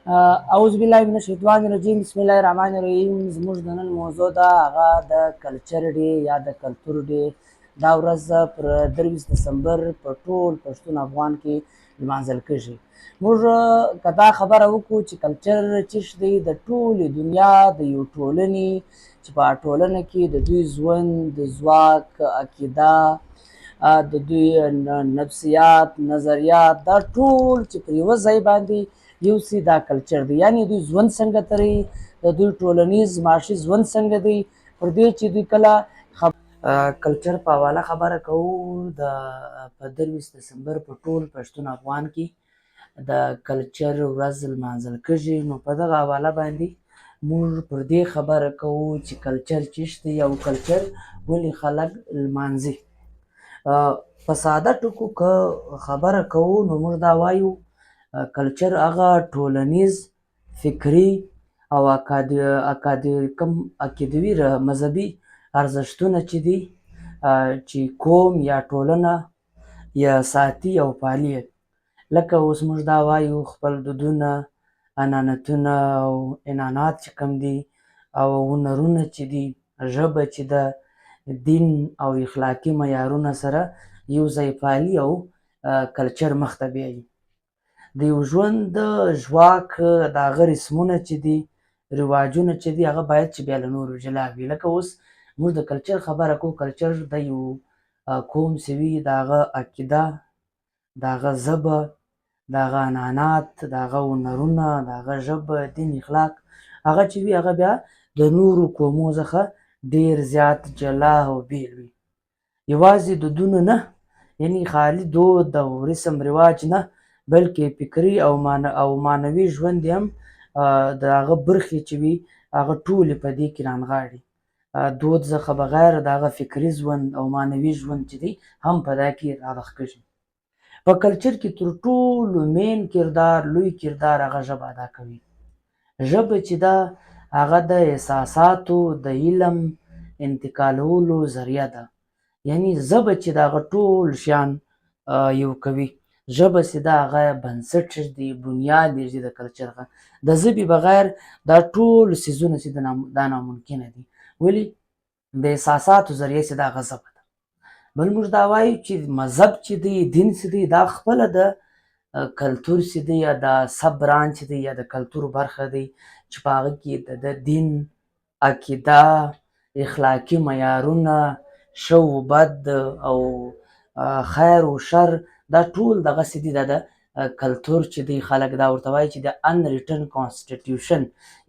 اعوذ بالله من الشیطان الرجیم، بسم الله الرحمن الرحیم. زموږ د نن موضوع ده هغه د کلچر ډے یا د کلتور ډے. دا ورځ پر 23 دسمبر په ټول پښتون افغان کې لمانځل کېږي. موږ که دا خبره وکړو چې کلچر څه شی دی، د ټولې دنیا د یو ټولنې چې په ټولنه کې د دوی ژوند، د ځواک، عقیده، د دوی نفسیات، نظریات، دا ټول چې پر یوه ځای باندې یو سي، دا کلچر دی. یعنی دوی ژوند څنګه تري، د دوی ټولنیز معاشي ژوند څنګه دی، پر دې چې دوی کله کلچر په حواله خبره کوو، د په 23 دسمبر په ټول پښتون افغان کې د کلچر ورځ لمانځل کېږي. نو په دغه حواله باندې موږ پر دې خبره کوو چې کلچر څه شی دی او کلچر ولې خلک لمانځي. په ساده ټکو که خبره کوو، نو موږ دا وایو کلچر هغه ټولنیز، فکري او کوم عقیدوي، مذهبي ارزښتونه چې دي چې قوم یا ټولنه یا ساتي او پالي. لکه اوس موږ دا وایو خپل دودونه، عنعنتونه او عنعنات چې کوم دي او هنرونه چې دي، ژبه چې ده، دین او اخلاقي معیارونه سره یو ځای پالي او کلچر مخته بیایي. د یو ژوند ژواک، د هغه رسمونه چې دي، رواجونه چې دي، هغه باید چې بیا له نورو جلا وي. لکه اوس موږ د کلچر خبره کوو، کلچر د یو قوم چې وي، د هغه عقیده، د هغه ژبه، د هغه عنعنات، د هغه هنرونه، د هغه ژبه، دین، اخلاق، هغه چې وي هغه بیا د نورو قومو څخه ډیر زیات جلا او بیل وي. یوازې دودونه نه، یعنی خالي دود او رسم رواج نه، بلکې فکري او معنوي ژوند یې هم د هغه برخې چې وي هغه ټولې په دې کې رانغاړي. دود څخه بغیر د هغه فکري ژوند او معنوي ژوند چې دی هم په دا کې راوښکېږي. په کلچر کې تر ټولو main کردار، لوی کردار هغه ژبه ادا کوي. ژبه چې ده هغه د احساساتو د علم انتقالولو ذریعه ده. یعنی ژبه چې د هغه ټول شیان یو کوي. ژبه چې ده هغه بنسټ دی، بنیاد دی د کلچر. د ژبې بغیر دا ټول څیزونه چې دا ناممکنه دي. ولې؟ د احساساتو ذریعه چې ده هغه ژبه ده. بل موږ دا وایو چې مذهب چې دی، دین چې دی، دا خپله د کلتور چې دی یا د sub branch دی یا د کلتور برخه دی چې په هغه کې د دین، عقیده، اخلاقي معیارونه، ښه و بد او خیر و شر، دا ټول دغسې دي. دا د کلتور چې دی، خلک دا ورته وایي چې د unwritten constitution،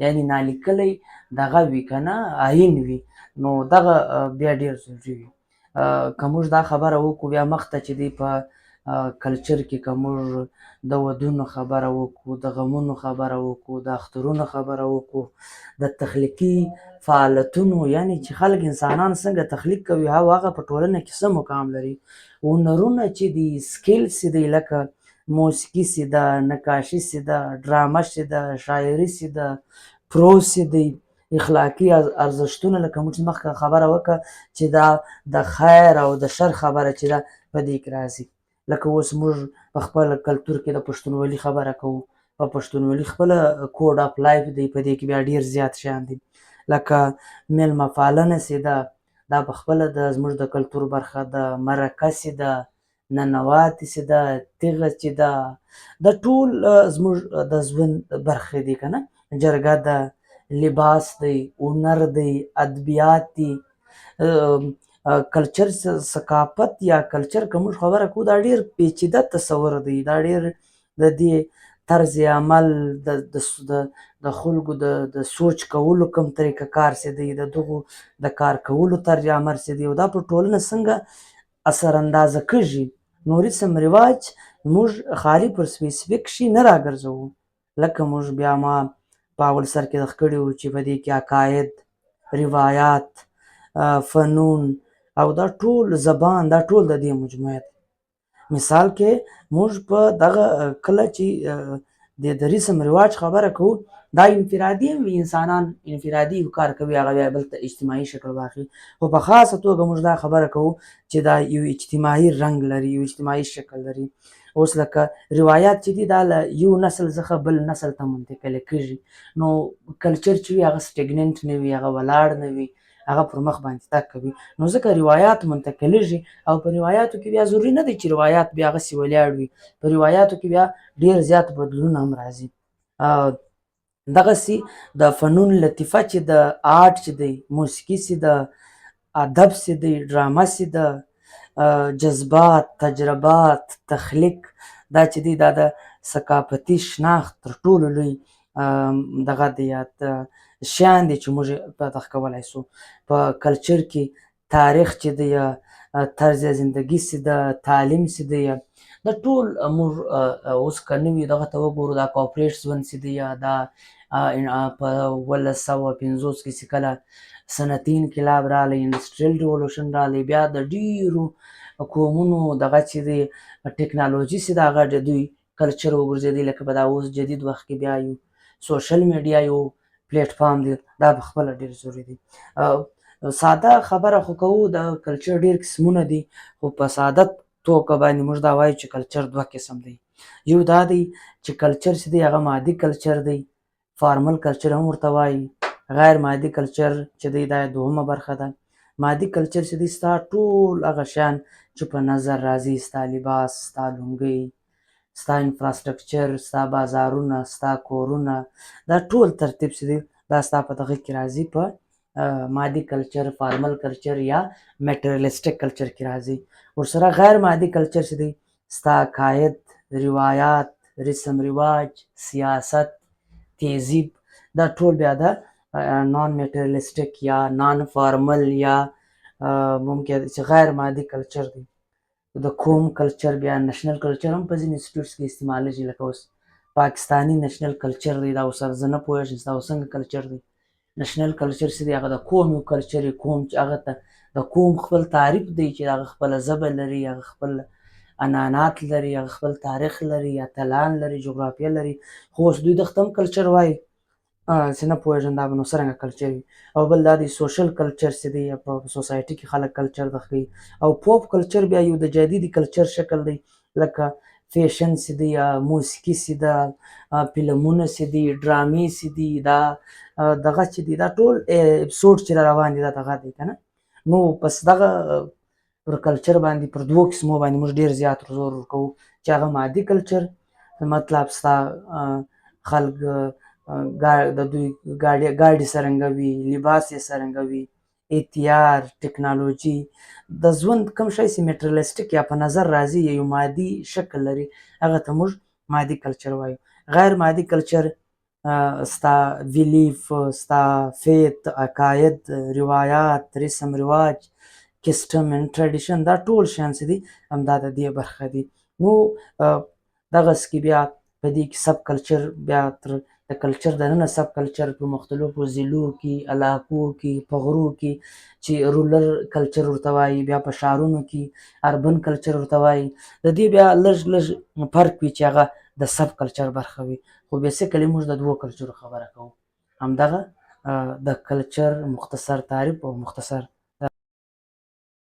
یعنی نالیکلی دغه وي که نه آیین وي، نو دغه بیا ډېر ضروري وي. که موږ دا خبره وکړو بیا مخته چې دی په کلچر کې، که موږ د ودونو خبره وکړو، د غمونو خبره وکړو، د اخترونو خبره وکړو، د تخلیقي فعالیتونو، یعنی چې خلک انسانان څنګه تخلیق کوي او هغه په ټولنه کې څه مقام لري، هنرونه چې دي، skills چې دی، لکه موسیقي چې ده، نقاشي چې ده، ډرامه چې ده، شاعري چې ده، prose چې دی، اخلاقي ارزښتونه، لکه موږ چې مخکې خبره وکړه چې دا د خیر او د شر خبره چې ده په دې کې راځي. لکه اوس موږ په خپل کلتور کې د پښتونولي خبره کوو، په پښتونولي خپله code of life دی، په دې کې بیا ډېر زیات شیان دي، لکه میلمه پالنه چې ده دا په خپله د زموږ د کلتور برخه ده، مرکه چې ده، ننواتې چې ده، تیغه چې ده، دا ټول زموږ د ژوند برخې دي که نه. جرګه ده، لباس دی، هنر دی، ادبیات دي. کلچر، ثقافت یا کلچر که موږ خبره کوو، دا ډېر پیچیده تصور دی. دا ډېر د دې طرز عمل، د خلکو د سوچ کولو کوم طریقه کار چې دی، د دغو د کار کولو طرز عمل چې دی، او دا په ټولنه څنګه اثر اندازه کېږي. نو رسم رواج موږ خالي پر specific شي نه راګرځوو. لکه موږ بیا ما په اول سر کې د کړي وو چې په دې کې عقاید، روایات، فنون او دا ټول زبان، دا ټول د دې مجموعه ده. مثال کې موږ په دغه کله چې د رسم رواج خبره کوو، دا انفرادي هم وي، انسانان انفرادي یو کار کوي، هغه بیا بل ته اجتماعي شکل واخلي، خو په خاصه توګه موږ دا خبره کوو چې دا یو اجتماعي رنګ لري، یو اجتماعي شکل لري. اوس لکه روایات چې دي، دا له یو نسل څخه بل نسل ته منتقل کېږي. نو کلچر چې وي، هغه stagnant نه وي، هغه ولاړ نه وي، هغه پر مخ باندې تګ کوي. نو ځکه روایات منتقلېږي او په روایاتو کې بیا ضروري نه دی چې روایات بیا هغسې ولاړ وي. په روایاتو کې بیا ډېر زیات بدلونونه هم راځي. دغسې د فنون لطیفه چې د art چې دی، موسیقي چې ده، ادب چې دی، ډرامه چې ده، جذبات، تجربات، تخلیق، دا چې دی، دا د ثقافتي شناخت تر ټولو لوی دغه دی، شیان دي چې موږ په دغه کولای شو. په کلچر کې تاریخ چې دی، طرز زندگی چې ده، تعلیم چې دی، دا ټول موږ اوس که نوي دغه ته وګورو، دا corporate ژوند چې دی، دا په 1750 کې چې کله صنعتي انقلاب راغلی، industrial revolution راغلی، بیا د ډیرو قومونو دغه چې دی، ټکنالوژي چې ده، هغه د دوی کلچر وګرځېدی. لکه په دا اوس جدید وخت کې بیا یو social media یو پلیټفارم دی، دا په خپله ډېر ضروري دی. ساده خبره خو کوو، د کلچر ډېر قسمونه دي، خو په ساده توګه باندې موږ دا وایو چې کلچر دوه قسم دی. یو دا دی چې کلچر چې دی، هغه مادي کلچر دی، formal culture هم ورته وایي. غیر مادي کلچر چې دی، دا دوهمه برخه ده. مادي کلچر چې دی، ستا ټول هغه شیان چې په نظر راځي، ستا لباس، ستا لونګۍ، ستا infrastructure، ستا بازارونه، ستا کورونه، دا ټول ترتیب چې دی، دا ستا په دغه کې راځي، په مادي culture، formal culture یا materialistic culture کې راځي. ورسره غیر مادي کلچر چې دی، ستا عقاید، روایات، رسم رواج، سیاست، تهذیب، دا ټول بیا د non materialistic یا non formal یا ممکن چې غیر مادي کلچر دی. د قوم کلچر بیا national culture هم په ځینې states کې استعمالیږي، لکه اوس پاکستاني national culture دی. دا اوس زه نه پوهېږم چې دا اوس څنګه کلچر دی. national culture چې دی، هغه د قوم یو کلچر، قوم چې هغه ته د قوم خپل تعریف دی، چې هغه خپله ژبه لري، هغه خپل عنعنات لري، هغه خپل تاریخ لري، اتلان لري، جغرافیه لري. خو اوس دوی دغه هم کلچر وایي چې نه پوهېږم دا به نو څرنګه کلچر وي. او بل دا دی social culture چې دی، په society کې خلک کلچر دغه کوي. او pop culture بیا یو د جدیدي کلچر شکل دی، لکه فیشن چې دی، موسیقي چې ده، فلمونه چې دي، ډرامې چې دي، دا دغه چې دي، دا ټول اپیسوډ چې روان دي، دا دغه دی که نه. نو پس دغه پر کلچر باندې پر دوو قسمو باندې موږ ډېر زیات زور ورکوو، چې هغه مادي کلچر، مطلب ستا خلک د دوی ګاډي څرنګه وي، لباس یې څرنګه وي، اعتیار، ټکنالوژي، د ژوند کوم شی چې materialistic یا په نظر راځي، یو مادي شکل لري، هغه ته موږ مادي کلچر وایو. غیر مادي کلچر ستا belief، ستا faith، عقاید، روایات، رسم رواج، custom and tradition، دا ټول شیان چې دي، همدا د دې برخه دي. نو دغه کې بیا په دې کې sub culture، بیا تر د کلچر دننه sub culture په مختلفو ضلعو کې، علاقو کې، په غرو کې چې rural culture ورته وایي، بیا په ښارونو کې urban culture ورته وایي. د دې بیا لږ لږ فرق وي چې هغه د sub culture برخه وي، خو basically موږ د دوو کلچرو خبره کوو. همدغه د کلچر مختصر تعریف او مختصر